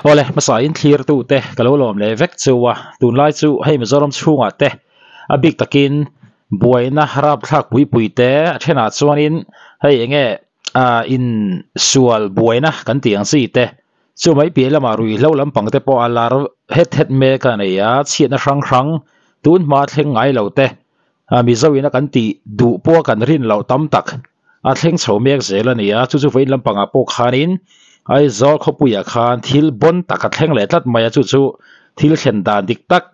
Awle hmasa in thlir tu te ka lo lawm leh vek chu a, tunlai chu hei Mizoram chhungah te a bik takin buaina rapthlak pui pui te a thenah chuanin hei enge ah in sual buaina kan tih ang chi te chu mai piah lamah ruihhlo lampang te pawh a lar het het mek a nei a, chhiatna hrang hrang tun hma thleng ngai lo te A Mizo ina kan tih duh pawha kan rin loh tam tak a thleng chho mek zel a ni a, chu chu vawiin lampangah pawh khanin Aizawl khawpuiah khan thil bawn tak a thleng leh tlat mai a, chu chu thil thlen dan dik tak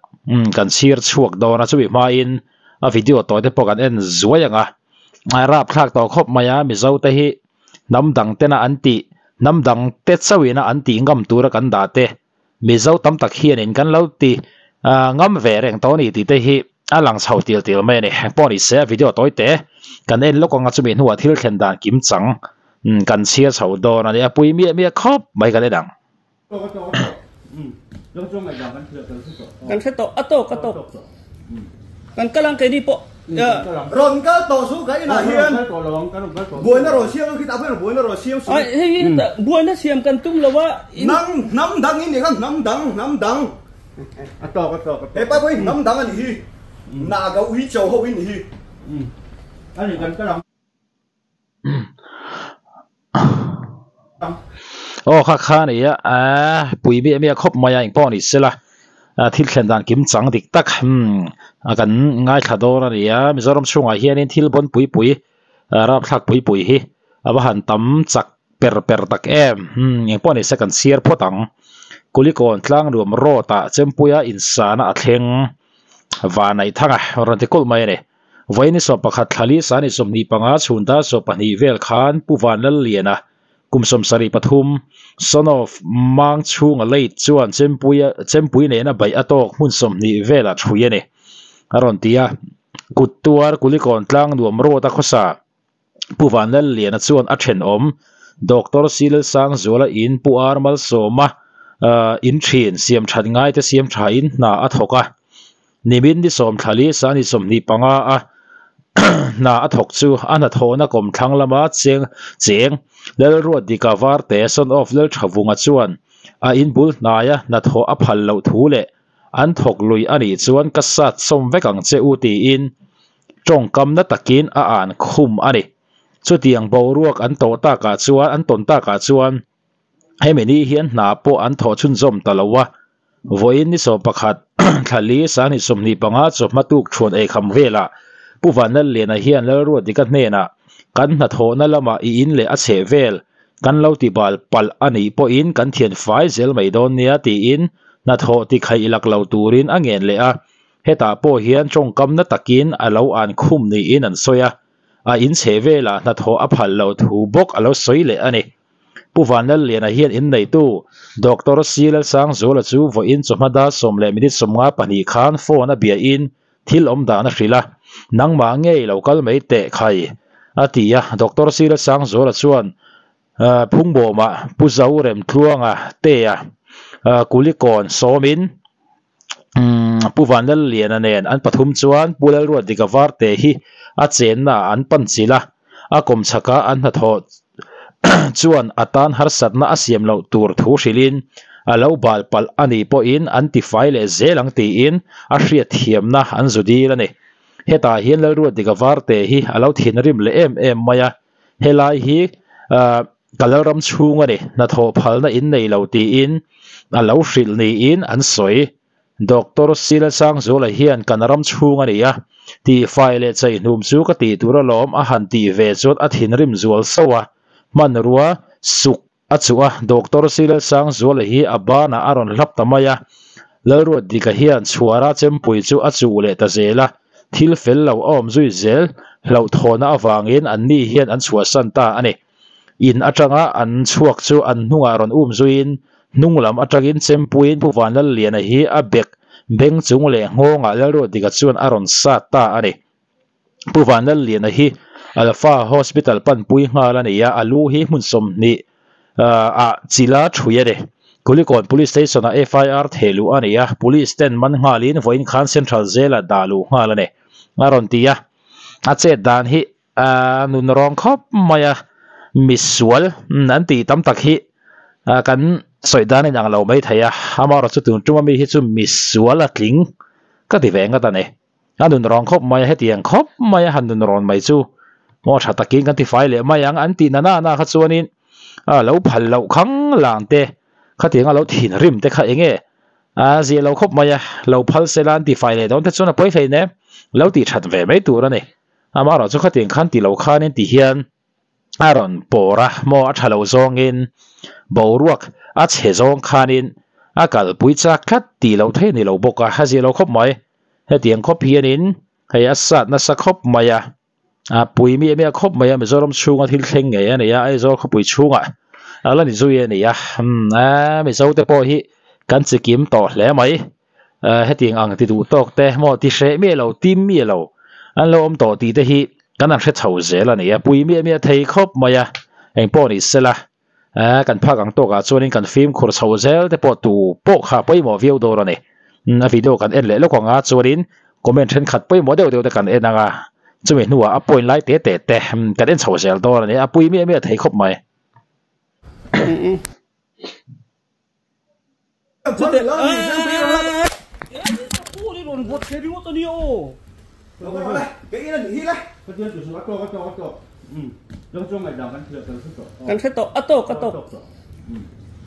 kan chhir chhuak dawn a, chumi hmain a video tawi te pawh kan en zuai ang a, a rapthlak tawh khawp mai a, Mizo te hi hnam dang tena an tih hnam dang te chauhin a an tih ngam tura kan dah te Mizo tam tak hianin kan lo ti ngam ve reng tawh a ni tih te hi a lang chho til til mai a ni. Pawh ni se a video tawi te kan en lawk anga chumi hnuah thil thlen dan kim chang kan chhiar chho dawn a ni. A pui miah miah khawp mai kan en ang. Kan hre tawh a tawk a tawk kan kal ang keini pawh. Rawn kal tawh su ka inah hian buaina rawn siam ang khi tah pawh buaina rawn siam su. Ai hei hi buaina siam kan tum lo a. Nang hnam dang in nih kha hnam dang hnam dang. A tawk a tawk a tawk. He pa pawh hi hnam dang a nih hi. Naga ui cho ho in nih hi. Ani kan kal ang. Aw kha kha a ni a aaa pui miah miah khawp mai a engpawh a ni sela thil thlen dan kim chang dik tak umm a kan ngaithla dawn a ni a Mizoram chhungah hianin thil bawn pui pui rapthlak pui pui hi a va han tam chak per per tak em umm engpawh a ni se kan chhiar phawt ang Kulikawn tlangnuam road ah Chempuia insana a thleng Vanaithanga rawn ti kulh mai a ni. Vawiin 11 thlali sani 25 chhun dar 12 vel khan Pu Vanlalliana kum 73 son of Mang chhunga late chuan Chempuia Chempui nena baih a tawk hmun 20 velah thui a ni a rawn ti a. Kut tuar Kulikawn tlang nuam road a khawsa Pu Vanlalliana chuan a thenawm Doctor Silsangzuala in Pu Ar Malsawma in thin siam that ngaite siam thain hna a thawk a. Nimin ni sawmthlali sani 25 a hna a thawk chu a hnathawhna kawmthlang lama cheng cheng Lalruatdika Varte son of Lalthavunga chuan a inbul hnaia hnathawh a phal loh thu leh an thawk lui a nih chuan ka sat sawm vek ang che u tiin tawngkamna takin a an khum a ni. Chutiang boruak an tawh takah chuan an tawn takah chuan hemi ni hian hna pawh an thawh chhunzawm ta lo a, vawiin ni 11 thlali sani 25 chawhma tuk thuan eikham velah Pu Vanlalliana hian Lalruatdika hnenah kan hnathawhna lamah i in leh a chheh vel kan lo ti bal palh a nih pawhin kan thian fai zel mai dawn nia tiin hnathawh ti khaih lak lo turin a ngen leh a, hetah pawh hian tawngkamna takin a lo an khum niin an sawi a, a in chheh velah hnathawh a phal lo thu bawk a lo sawi leh a ni. Pu Vanlalliana hian inneitu Doctor C Lalsangzuala chu vawiin chawhma dar sawm leh minute 52 khan phone a biahin thil awm dan a hrilh a, nangmah ngei lo kal mai teh khai a ti a, Doctor C Lalsangzuala chuan Phungbawmah Pu Zoremtluanga Tea Kulikawn sawmin Pu Vanlalliana nen an pathum chuan Pu Lalruatdika Varte hi a chenna ah an pan chilh a, a kawmchhaka an hnathawh chuan a tan harsatna a siam loh tur thu hrilhin a lo bal palh a nih pawhin an tifai leh zel ang tiin a hriatthiamna an zu dil a ni. Hetah hian Lalruatdika Varte hi a lo thinrim leh em em mai a, helai hi ka lalram chhung a ni, hnathawh phalna in nei lo tiin a lo hrilh niin an sawi. Doctor Silasangzuala hian kan ram chhung a ni a, tihfai leh cheihnum chu ka tih tur alawm a han tih ve chuan a thinrim zual sauh a, hmanrua suk a chuh a, Doctor Silasangzuala hi a banah a rawn hlap ta mai a, Lalruatdika hian chhuara chempui chu a chuh leh ta zel a, thil fel lo a awm zui zel hlauhthawhna avangin anni hian an chhuahsan ta a ni. In atanga an chhuak chu an hnungah rawn um zuiin hnung lam atangin chempuiin Pu Vanlalliana hi a bek beng chung leh nghawngah Lalruatdika chuan a rawn sat ta a ni. Pu Vanlalliana hi Alpha Hospital panpui nghal a ni a, a lu hi hmun 20 ah chila thui a ni. Kulikawn Police Station ah FIR theh luh a ni a, Police ten man nghalin vawiin khan Central Jail ah dah luh nghal a ni a rawn ti a. A chet dan hi nun rawng khawp mai a, misual an tih tam tak hi kan. Sawi dan a inang lo mai thei a, amaherawhchu tun tuma mi hi chu misual a tling ka ti ve ngat a ni. A nun rawn khawp mai a, hetiang khawp mai a han nun rawn mai chu maw tha takin kan tifai leh mai ang an tih na na na kha chuanin a lo phal loh khang lang te khatiang a lo thinrim te kha enge a zia lo khawp mai a, lo phal sela an tifai leh dawn te chuan a pawi hlei nem, lo tih that ve mai tur a ni. Amaherawhchu khatiang khan ti lo khanin ti hian a rawn pawr a, maw a tha lo zawngin boruak a chhe zawng khanin a kalpui chak tlat tih loh theih a ni lo bawk a, a zia lo khawp mai. Hetiang khawp hianin hei a sat nasa khawp mai a, a pui miah miah khawp mai a, Mizoram chhunga thil thleng ngei a ni a, Aizawl khawpui chhungah a la ni zui a ni a, umm Mizo te pawh hi kan chikim tawh hle mai. Hetiang ang ti duh tawk te maw ti hreh miah lo, tim miah lo an lo awm tawh tih te hi kan han hre chho zel a ni a, pui miah miah thei khawp mai a, engpawh ni sela kan phak ang tawkah chuanin kan fimkhur chho zel te pawh tu pawh kha pawimawh viau dawn a ni. A video kan en leh lawk ang a, chuanin comment thenkhat pawimawh deuh deuh te kan en ang a, chumi hnuah a point lai te te te kan en chho zel dawn a ni, a pui miah miah thei khawp mai. Kan hre tawh a tawk a tawk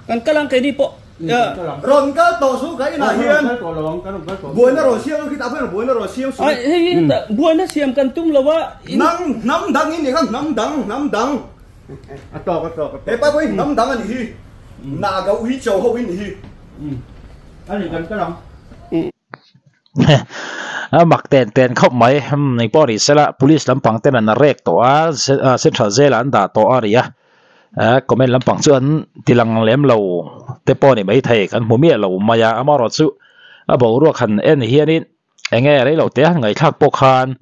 kan kal ang keini pawh rawn kal tawh su ka inah hian buaina rawn siam ang khitah pawh buaina rawn siam su hei buaina siam kan tum lo a nang hnam dang in ni kha hnam dang hnam dang A tawk a tawk a tawk. He pa pawh hi hnam dang a nih hi. Naga ui cho ho hi nih hi. A nih kan kal ang. A mak ten ten khawp mai. Eng pawh ni sela police lampang ten an rek tawh a, central jail ah an dah tawh a nia. Comment lampang chu an tilang lem lo te pawh ni maithei kan hmu miah lo mai a. Amaherawhchu a boruak han en hianin eng nge rei lo te han ngaihthlak pawh khan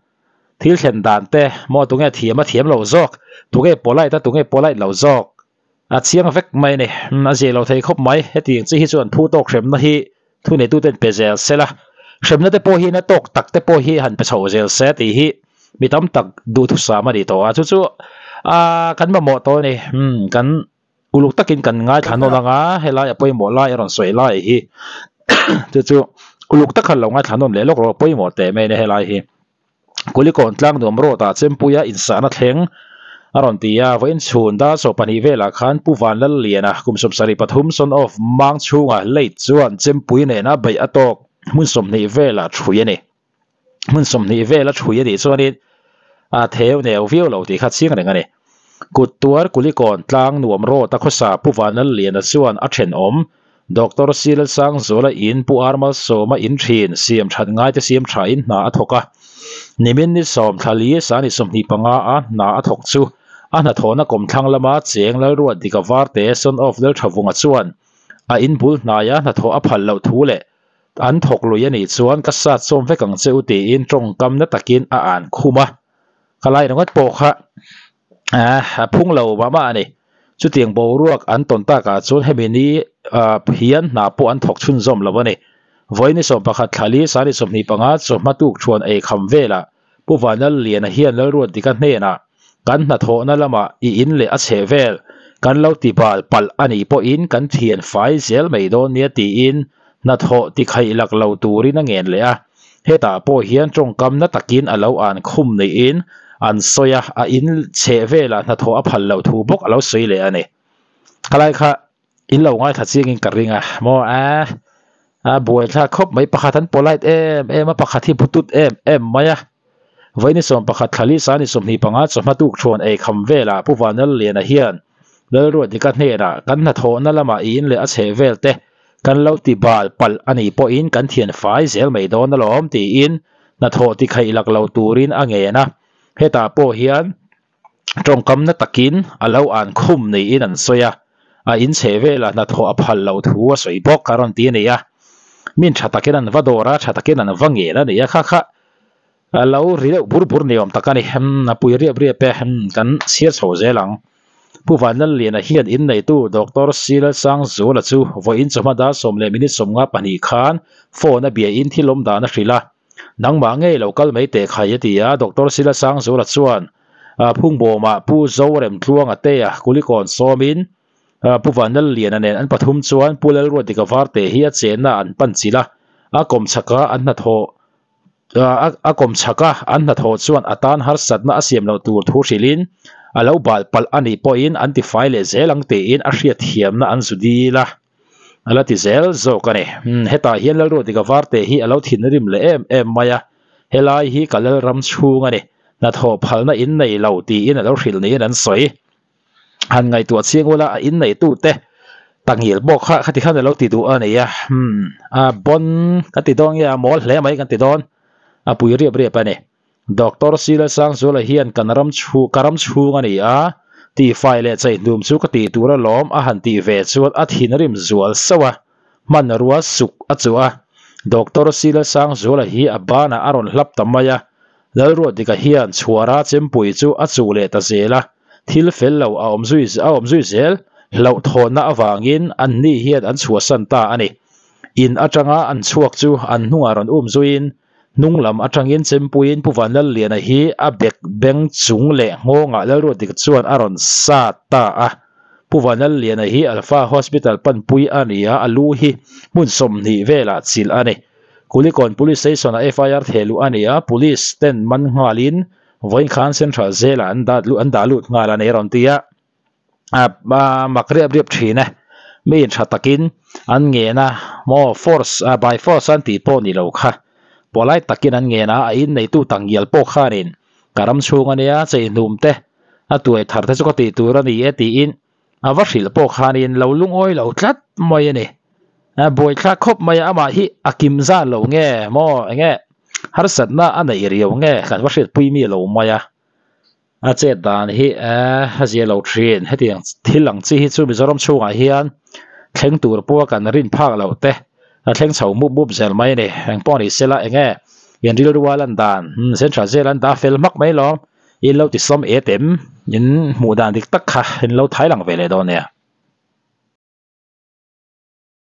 Thil thlen dan te, maw tunge thiam a thiam lo zawk, tunge polite a tunge polite lo zawk, a chiang vek mai a ni. A zia lo thei khawp mai. Hetiang chi hi chuan phu tawk hremna hi thuneituten pe zel se la, hremna te pawh hi na tawk tak te pawh hi han pe chho zel se tih hi mi tam tak duhthusam a ni tawh a. Chu chu kan mamawh tawh a ni. Kan uluk takin kan ngaithla nawn ang a, helai a pawimawh lai a rawn sawi lai hi chu chu uluk tak khan lo ngaithla nawn leh lawk rawh pawimawh teh mai a ni helai hi. Kulikawn tlang nuam rawt ah Chempuia insahna thleng a rawn ti a, vawiin chhun dar 12 velah khan Pu Vanlalliana kum 73 son of Mang chhunga late chuan Chempui nena beih a tawk hmun 20 velah ṭhui a ni. Hmun 20 vela ṭhui a nih chuanin a theu neu viau lo tih kha chiang reng a ni. Kut tuar Kulikawn tlang nuam rawt a khawsa Pu Vanlalliana chuan a thenawm Doctor Silsangzuala in Pu Armalsawma in thin siam that ngaite siam tha in hna a thawk a. Nimin ni sawm thla li sani 25 a hna a thawk chu a hnathawhna kawmthlang lama cheng Lalruat Dika Varte son of Lalthavunga chuan a in bul hnaia hnathawh a phal loh thu leh An thawk lui a nih chuan ka sat sawm vek ang che u tiin tawngkam na takin a an khum a, ka lai ringawt pawh kha a phung lo mah mah a ni. Chutiang boruak an tawn takah chuan hemi ni hian hna pawh an thawk chhunzawm lo a ni. Vawiin ni 11 thla li sani 25 chawhma tuk thuan ei kham velah Pu Vanlalliana hian Lalruatdika hnenah kan hnathawhna lamah i in leh a chheh vel kan lo ti bal palh a nih pawhin kan thian fai zel mai dawn nia tiin hnathawh ti khaih lak lo turin a ngen leh a. Hetah pawh hian tawngkam na takin a lo an khum niin an sawi a, a in chheh velah hnathawh a phal loh thu bawk a lo sawi leh a ni. Khalai kha In lo ngaithla chiangin ka ring a, maw a a buaithlak khawp mai pakhat an polite em em a, pakhat hi butut em em mai a. Vawiin ni 11 thla li sani 25 chawhma tuk thuan ei kham velah Pu Vanlalliana hian Lalruatdika hnenah kan hnathawhna lamah i in leh a chheh vel te kan lo ti bal palh a nih pawhin kan thian fai zel mai dawn alawm tiin hnathawh ti khaih lak lo turin a ngen a. Hetah pawh hian tawngkam na takin a lo an khum niin an sawi a, a in chheh velah hnathawh a phal loh thu a sawi bawk a rawn ti a ni a. Min tha takin an va dawr a, tha takin an va ngel a ni a, kha kha a lo ri deuh bur bur ni awm tak a ni. A pui riap riap e, kan chhiar chho zel ang. Pu Vanlalliana hian inneitu Doctor Silalsangzuala chu vawiin chawhma dar sawm leh minute sawmnga pahnih khan phone a biain thil awm dan a hrilh a. Nangmah ngei lo kal mai teh khai a ti a, Doctor Silasangzuala chuan Phungbawmah Pu Zoremtluanga tea Kulikawn sawmin Pu Vanlalliana nen an pathum chuan Pu Lalruatdika Varte hi a chenna an pan chilh a, a kawmchhaka an hnathawh a kawmchhaka an hnathawh chuan a tan harsatna a siam loh tur thu hrilhin a lo bal palh a nih pawhin an tifai leh zel ang tiin a hriatthiamna an zu dil a, a la ti zel zawk a ni. Hetah hian Lalruatdika Varte hi a lo thinrim leh em em mai a, helai hi ka Lalram chhung a ni, hnathawh phalna in nei lo tiin a lo hrilh niin an sawi. Han ngaihtuah chiang ula a inneitute tangil pawh kha khati khan alo ti duh a ni a umm a bon kan ti dawn nge a mawl hle mai kan ti dawn a pui riap riap a ni Doctor Sila Sangzuala hian kan ram chhu ka ram chhung a ni a tihfai leh cheihnum chu ka tih tur alawm a han tih ve chuan a thinrim zual sauh a hmanrua suk a chuh a Doctor Sila Sangzuala hi a banah a rawn hlap ta mai a Lalruatdika hian chhuara chempui chu a chuh leh ta zel a. Thil fel lo a awm zui a awm zui zel hlauhthawnna avangin anni hian an chhuahsan ta a ni. In atanga an chhuak chu an hnungah rawn um zuiin hnung lam atangin Chempuiin Pu Vanlalliana hi a bek beng chung leh nghawngah Lalruatdik chuan a rawn sat ta a. Pu Vanlalliana hi Alpha Hospital panpui a ni a, a lu hi hmun 20 velah chilh a ni. Kulikawn Police Station-ah FIR thehluh a ni a, Police ten man nghalin Vawiin khan Central Jail-ah an dat an dah lut nghal a ni a rawn ti a, a mak riap riap thin e. Mi intha takin an ngen a, maw force by force an tih pawh ni lo kha. Polite takin an ngen a, a inneitu tak ngial pawh khanin ka ram chhung a nia, cheihnum te a tuai thar te chu ka tih tur a ni e tiin a va hrilh pawh khanin lo lungawi lo tlat mai a ni. A buaithlak khawp mai a, amah hi a kim zan lo nge maw enge harsatna a neih riau nge kan va hriatpui mi lo mai a, a chet dan hi a zia lo thin. Hetiang thil ang chi hi chu Mizoram chhungah hian thleng tur pawha kan rin phak loh te a thleng chho mup mup zel mai a ni. Engpawh ni sela enge in rilrua lan dan Central Jail an dah fel hmak mai lawm. In lo ti sawm et em? In hmuh dan dik tak kha in lo thai lang ve leh dawn nia.